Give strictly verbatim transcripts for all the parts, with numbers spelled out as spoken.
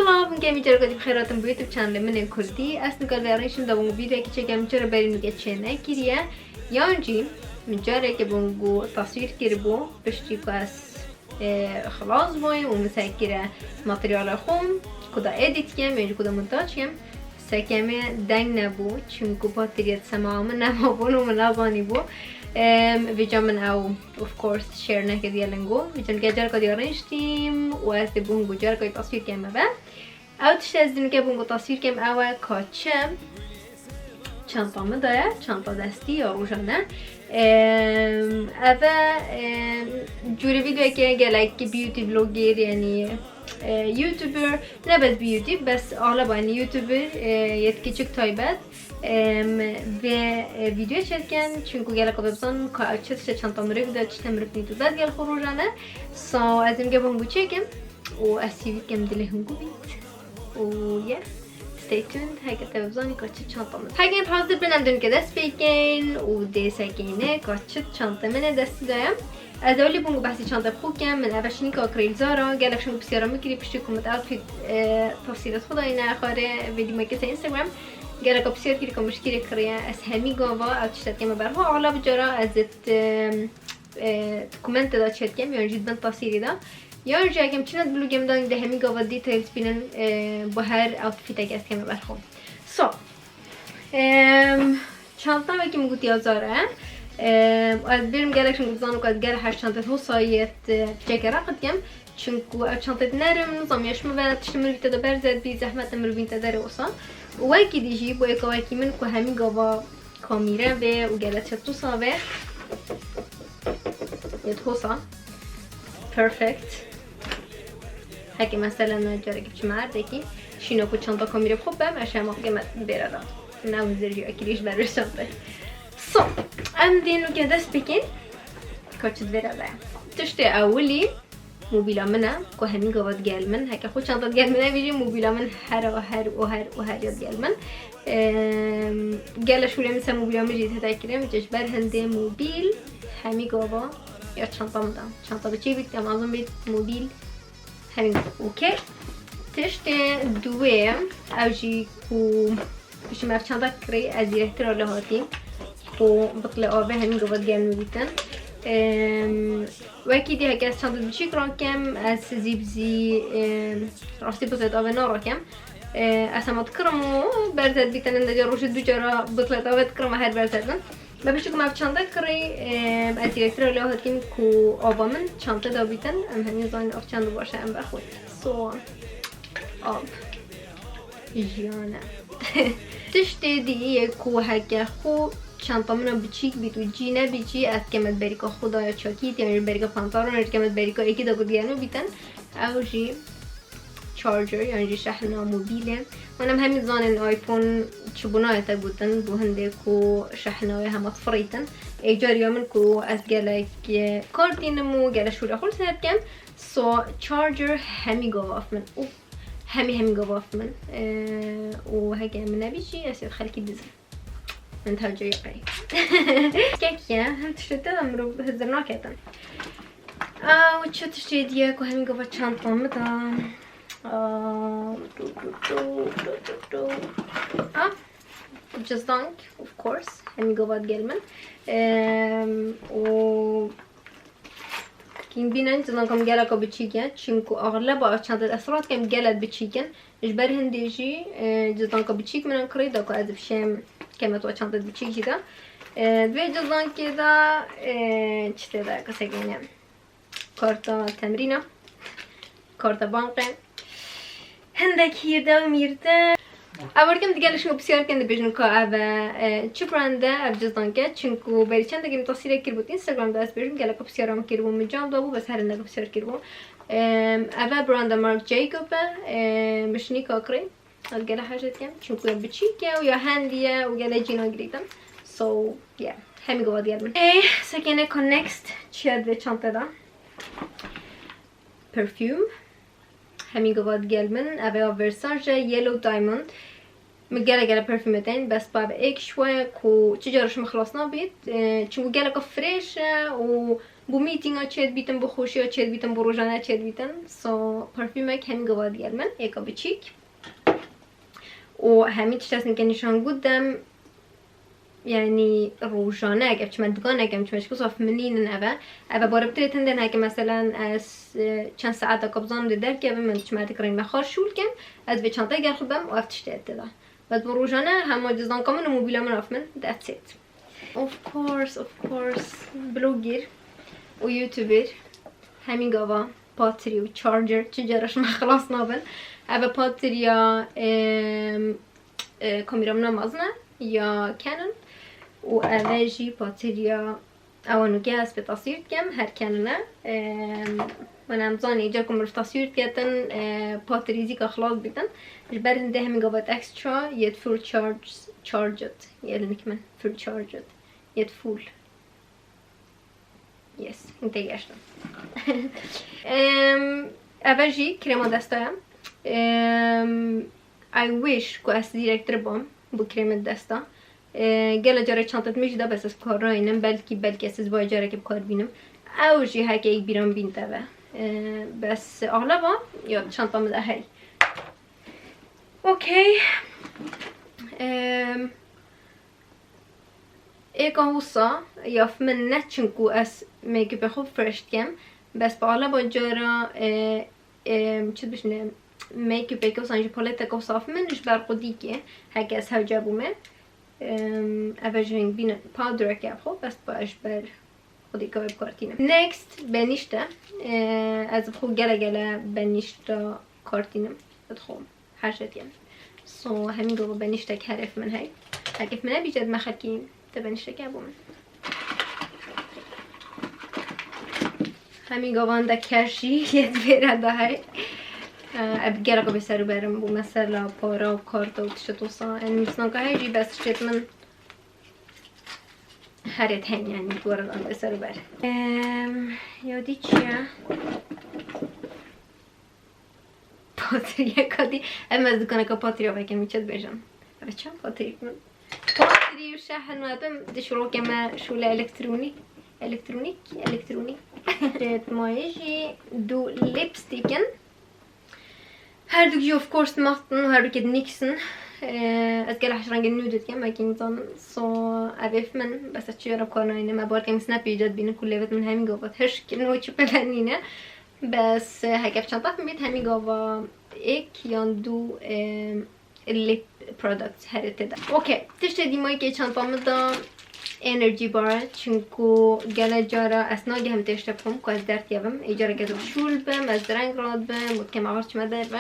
Salam, hûn kemî careka dî bi xêr hatin bi YouTube channelê min ê Kurdî. Ez nika li vê rêşim de bûm videoyekî çêkem, min cara berî nûke çê nekiriye. Yan jî min careke bûm ku taswîr kiribû, piştî ku ez, e, xilas bûyim û min sekire materyala xwe, ku da edît kem, yan jî ku da montaj kem. Sekemê deng nebû, çimku bateriya sema min nemabûn û min nezanîbû. Em, vêca min ew, of course, share nekiriye lingo. Vêca nika careka dî rêştîm û ez dê bûm ku careka dî taswîr keme be. Ew tişt ez dî nûke bûm ku taswîr kem ew e ka çi çanta min de ye, çanta destî ya rojane. Em, ev e, em, cûrê videoyeke gelek beauty vlogger, yanî, e, YouTuber, ne bes beauty, bes axleba, yanî YouTuber, e, yê kiçik taybet, em, vê, e, video çêdikin, çimku gelek xwe bizanin ka ew çi tişt e çanta mirov de, çi tişt e mirov nîto dest gel xwe rojane. So, ez ê nûke bûm ku çêkim û ez hîvî dikim dilê hûn ku bît. Û yeah, stay tuned, heke te bizanî ka çi çanta min. Heke em hazir bin, em dê nûke dest pê kin û dê sekêne ka çi çanta min e destî de ye. Ez ewilî bûm ku behsê çantê xwe kem, min eve şinîka kirî li Zara, gelek şing pisyara min kirî, piştî ku min outfit, e, tafsîret xwe dayîne, xwarê vê dî me kete Instagram. Gelek pisyar kirî ka min ji kî re kiriye, ez hemî gava ew tişt dikeme berxwe, axleb cara ez ê, e, e, dokumente de çêdikim, yan jî di bin tasîrî de. Yan jî ekem çi ne di vlogê min de, de hemî gava details bînin, e, bo her outfiteke ez dikeme berxwe. So, em, çanta wekî min gotiya Zara e. Em, ez bêrim gelek şing dizanin ku ez gelek her çantê hosa yê, e, çeke reqet dikim. Çimku ev çantê nerm, nizam ya ji min ve tiştê mirovî te de berze dibî, zehmet e mirovîn te derê wisa. Û wekî dî jî bo êka wekî min ku hemî gava kamîre be û gelek çet wisa be. Yê hosa. Perfect. Heke mesela ne carekî biçim erdekî, şîna ku çanta kamîre bi xwe bim, ez şema keme bêre de. Ne wizir jî ekirî ji ber vê çantê. So, em dê nûke dest pê kin. Ka çi di vê re be. Tiştê ewilî mobîla min e, ku hemî gava digel min. Heke xwe çanta digel min nebî jî, mobîla min her a her û her û her ya digel min. Em, gele şûlê min ser mobîla min jî tê kirin, ji ber hindê mobîl hemî gava ya çanta min de. Çanta biçîk bît, ya mezin bît, mobîl hemî gava. Okey. Tiştê duwê, ew jî ku piştî me ev çanda kirî, ez zîrektira lê hatî ku bitlê avê hemî gava digel min bîtin. Em, Wekî dî heke ez çandê biçîk rakem, ez zî bi zî, e, rastî bitlê avê narakem. E, ez hema dikirim û berze dibîtin, hinde ca rojê du cara bitlê avê dikirim, her berze dibin. Me piştî ku me ev çanda kirî, e, ez zîrektira lê hatîm ku ava min çandê de bîtin, em hemî zanîn av çend baş e, em berxwe. So, av. Jiyan e. Tiştê dî yê ku heke xwe çanta min a biçîk bît û cî nebî jî, ez dikeme di berîka xwe de ya çakît, yan jî berîka pantalon, ez dikeme di berîka êkî de ku digerînim bîtin. Ew jî charger, yan jî şehna mobîlê. Wan em hemî zanin iPhone çi bûna ye te gotin, bo hindê ku şehna wê hema difirîtin. Ê cariya min ku ez gelek, e, kar tînim û gelek şûlê xwe li ser dikim. So, charger hemî gava ev min. Û hemî, hemî gava ev min. Ee, û heke min nebî jî, ez ê xelkî dizim. Min tevcihî qey. Kek ye, hem tiştê te de mirov hizir naketin. Aa, û çi tiştê diye ku hemî gava çanta min de. Aa, du, du, du, du, du, du. Ah, cizdank, of course. Hemî gava digel min. Em, û Kîn bînin, cizdanka min geleka biçîk e, çimku axleba ev çantê ez rast dikim gelek biçîk in. Ji ber hindê jî, e, cizdanka biçîk min kirî, da ku ez bişêm keme tu çantê biçîk jî de. E, di vê cizdankê de, e, çi tê de, kesek hene. Karta temrîna, karta banqê. Hindek hîrde û mîrde. Ev werkem digel şino pisyar ken dibêjin ka ev e, e, çi brand e, ev cizdanke? Çimku berî çendekî min tasîrek kiribû Instagram de, ez bêjim gelek pisyara min kiribû, min cam dabû, bes her hindek pisyar kiribû. Em, ev e branda Marc Jacob e, em, bi şinîka kirê. Ez gele hejê dikim, çimku ya biçîk e û ya hendî ye û gele cîna girîtin. So, yeah, hemî gava digel min. Ê, sekêne ka next çi ye di vê çantê de? Perfume. Hemî gava digel min, ev ya Versace Yellow Diamond. Min gelek gelek perfume tên, bes pa ev êk ji we ku çi cara ji min xilas nabît, e, çimku geleka fresh e û Bo meetinga çêdibîtin, bo xweşiya çêdibîtin, bo rojane çêdibîtin. So, parfûmek hemî gava digel min, êka biçîk. Û hemî tişt ez nike nîşan gutem. Yanî rojane, eger çime dukanek, em çime çiku saf min nînin eve. Eve baribtirê tinde heke, meselen, ez, e, çend saeta ka bizanim dê derkevim, min çime dikrîn me xar şûl kem, ez vê çantayê gel xwe bem û ev tiştê tê de. Bes bo rojane hema cizdanka min û mobîla min af min, that's it. Of course, of course, blogger û YouTuber hemî gava patirî û charger çi cara ji me xilas nabin. Eve patiriya, em, e, kamera min a mezin e, ya Canon û eve jî patiriya ewa nûke ez pê taswîr dikem, her Canon e. Em, Min em zanî, îcar ku mirov taswîr diketin, e, patirî zîka xilas bîtin. Ji ber hindê hemî gavet extra, yet full charge, charged, yê li nik min, full charged, yet full. Yes, hûn têgeştin. Em, eve jî krêma desta ye. Em, I wish ku ez zîrektir bam bi krêmê desta. E, gela carê çanta din min jî da, bes ez bi kar nayînim. Belkî, belkî ez siz vay carekê bi kar bînim. Ew jî heke yek bîra min bîn teve. E, bes axlaba ya çanta min de hey. Okey. Em, êka wisa yaf min ne çinku ez make-upê xwe fresh dikem. Bes bi axlaba cara, e, em, çi dibêjin, make-upeke wisa ji paleteke wisa min ji ber xwe dîkê, heke ez hewce bûme. Em, eve ji hing bîne powdereke xwe, bes ba ji ber xwe dîka wê bi kar tînim. Next, benîşt e. E, ez bi xwe gele gele benîşta kar tînim. Dixwim. Her şey diyen. So, hemî gava benîştek herêf min hey. Herêf min hebî, ced me xelkî te benîştek hebû min. Hemî gavan de keşî yê divêre de hey. Ev gelek bê ser û berim bû, mesela para û karta û tişt wisa. En nivîsnanka hey jî, bes tişt min herêt hen, yani, dû were bê ser û ber. Em, ya dî çi ye? Patiriyeka dî. Em ez dikaneka patiriya vekim, çi dibêjim? Ev çend patiriyek min? Patirî û şehn we bim, di şûlokê me şûle elektronîk. Elektronîk, elektronîk. Mayê jî du lipstick in. Her du jî of course mat in û her du kê di nîks in. Ee, ez gelek hej rengê nude dikim, wekî zanin. So, ev êf min, bes ez çi jara kar nayînim. Me barkeng snapê îca dibînin ku lêvit min hemî gava hişk in û çi pê ve nîne. Bes, e, heke bi çanta min bît, hemî gava êk yan du, e, lip products herê tê de. Okey, tiştê dîmayî ke çanta min de energy bar e, çinku gele cara ez nagehim tê tiştê bixwim ku ez derdikevim. Ê careke ez şûl bim, ez direng radibim, û dikem axir çime derve.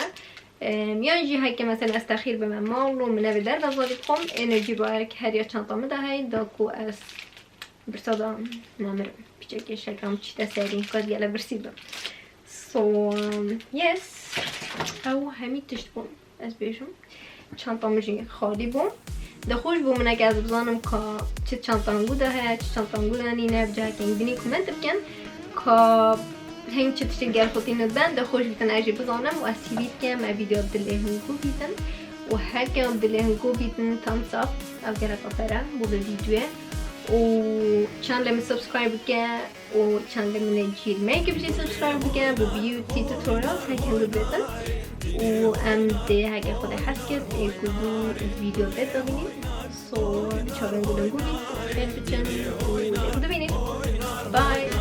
Em, yan jî heke mesela ez texîr bime mal û min nevê derve zarî bixwim, energy bar her ya çanta min de heye, da ku ez birsa da nemirim. Piçekê şekam çîte serî, ku ez gele birsî bim. So, um, yes. Ew hemî tişt bûn, ez bêjim. Çanta min jî xalî bû. De xweş bû min, eke ez bizanim ka çi çantan gu de heye, çi çantan gu de nîne, bi cihekên binî comment bikin. Ka hing çi tiştê gel xwe tînin ben, de xweş bîtin ez jî bizanim û ez hîvî dikim ev vîdeo dilê hûn gu bîtin. Û heke dilê hûn gu bîtin, thumbs up, ev gelek afere bo vê vîdeoyê. Û channelê min subscribe bike, û channelê min ê Cîl Make-up jî subscribe bike bo beauty tutorials heke hûn dibêtin. Û em dê heke Xwedê hez kir ê ku dû vîdeo bê bibînîn. So, çavên gulên gulî xêr biçin û dê ku dibînîn. Bye!